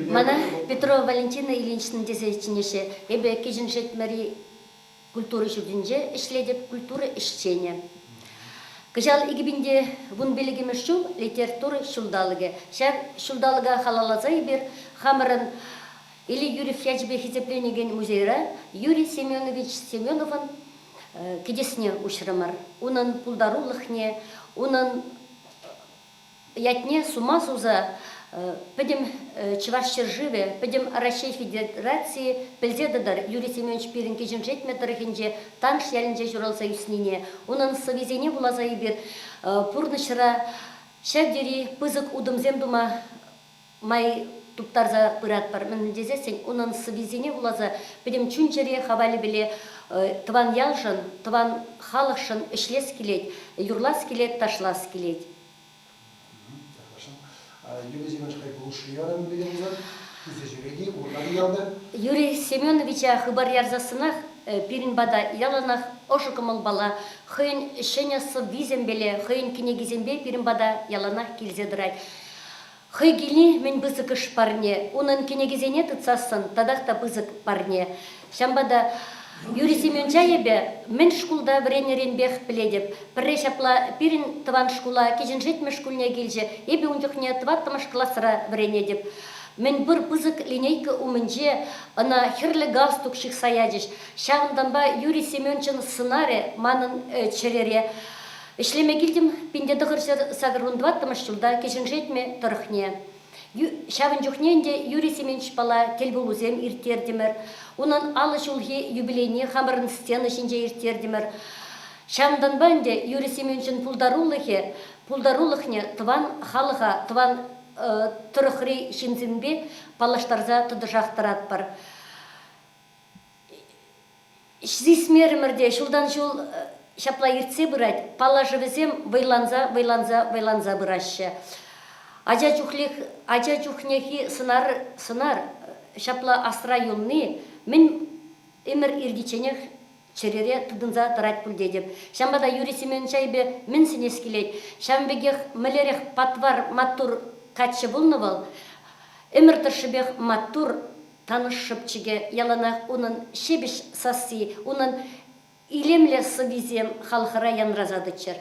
Мана Петрова Валентина Ильинична тесе чӗнеҫҫӗ. Эпӗ Кӗҫӗн Шетмӗри культура ҫуртӗнче ӗҫлетӗп, культура ӗҫченӗ. Кӑҫал 2015-мӗш ҫул литература ҫулталӑкӗ. Ҫав ҫулталӑка халалласа эпир хамӑрӑн Илья Юрьев ячӗпе хисепленекен музейра Юрий Семенович Семеновӑн кӗтесне уҫрӑмӑр. Унӑн пултарулӑхне, унӑн ятне сума суса пӗтӗм Чӑваш ҫӗршывӗ, пӗтӗм Раҫҫей Федерацийӗ пӗлсе тӑтӑр Юрий Семенович пирӗн Кӗҫӗн Шетмӗ тӑрӑхӗнче Танш ялӗнче ҫуралса ӳснине, унӑн сӑввисене вуласа эпир пурнӑҫра ҫав тери пысӑк утӑмсем тума май туптарса пыратпӑр. Мӗншӗн тесессӗн унӑн сӑввисене вуласа пӗтӗм чун-чӗре хавалӗпеле тӑван ялшӑн, тӑван халӑхшӑн ӗҫлес килет, юрлас килет, ташлас килет. Юрий Семенович хӑй пулӑшрӗ мӗнле пулсан, килсе ҫӳрет-и, курнать-и ялта? Юрий Семеновича хыпар ярсассӑнах пирӗн пата яланах ӑшӑ кӑмӑлпала, хӑйӗн ҫӗнӗ сӑввисемпеле, хӑйӗн кӗнекисемпе пирӗн пата яланах килсе тӑрать. Хӑй килни мӗн пысӑкӑш парне, унӑн кӗнекисене тытсассӑн татах та пысӑк парне. Ҫавӑнпа та Юрий Семеновича эпӗ мӗн шкулта вӗреннӗренпех пӗлетӗп. Пӗрре ҫапла пирӗн тӑван шкула Кӗҫӗн Шетмӗ шкулне килчӗ. Эпӗ ун чухне тӑваттӑмӗш класра вӗренетӗп. Мӗнпур пысӑк линейка умӗнче ӑна хӗрлӗ галстук ҫыхса ячӗҫ. Ҫавӑнтанпа Юрий Семеновичӑн сӑнарӗ манӑн чӗрере. Ӗҫлеме килтӗм 1984 ҫулта Кӗҫӗн Шетмӗ тӑрӑхне. Ҫавӑн чухне ӗнтӗ Юрий Семеновичпала тӗлпулусем ирттертӗмӗр. Унӑн 50 ҫулхи юбилейне хамӑрӑн сцена ҫинче ирттертӗмӗр. Ҫавӑнтанпа ӗнтӗ Юрий Семеновичӑн пултарулӑхӗ, пултарулӑхне тӑван халӑха, тӑван тӑрӑхри ҫынсемпе паллаштарса тӑтӑшах тӑратпӑр. Сисмерӗмӗр те, ҫултан-ҫул ҫапла иртсе пырать, паллашӑвӗсем вӑйланса, вӑйланса, вӑйланса пыраҫҫӗ. Ача чухлех, ача чухнехи сӑнар, сӑнар ҫапла асра юлни мӗн ӗмӗр иртичченех чӗрере тытӑнса тӑрать пуль тетӗп. Ҫавӑнпа та Юрий Семеновича эпӗ мӗн сӗнес килет, ҫавӑн пекех мӗнлерех патвар, маттур каччӑ пулнӑ вӑл, ӗмӗр тӑршшӗпех маттур Танӑш шӑпчӑкӗ яланах унӑн ҫепӗҫ сасси, унӑн илемлӗ сӑввисем халӑхра янраса тӑччӑр.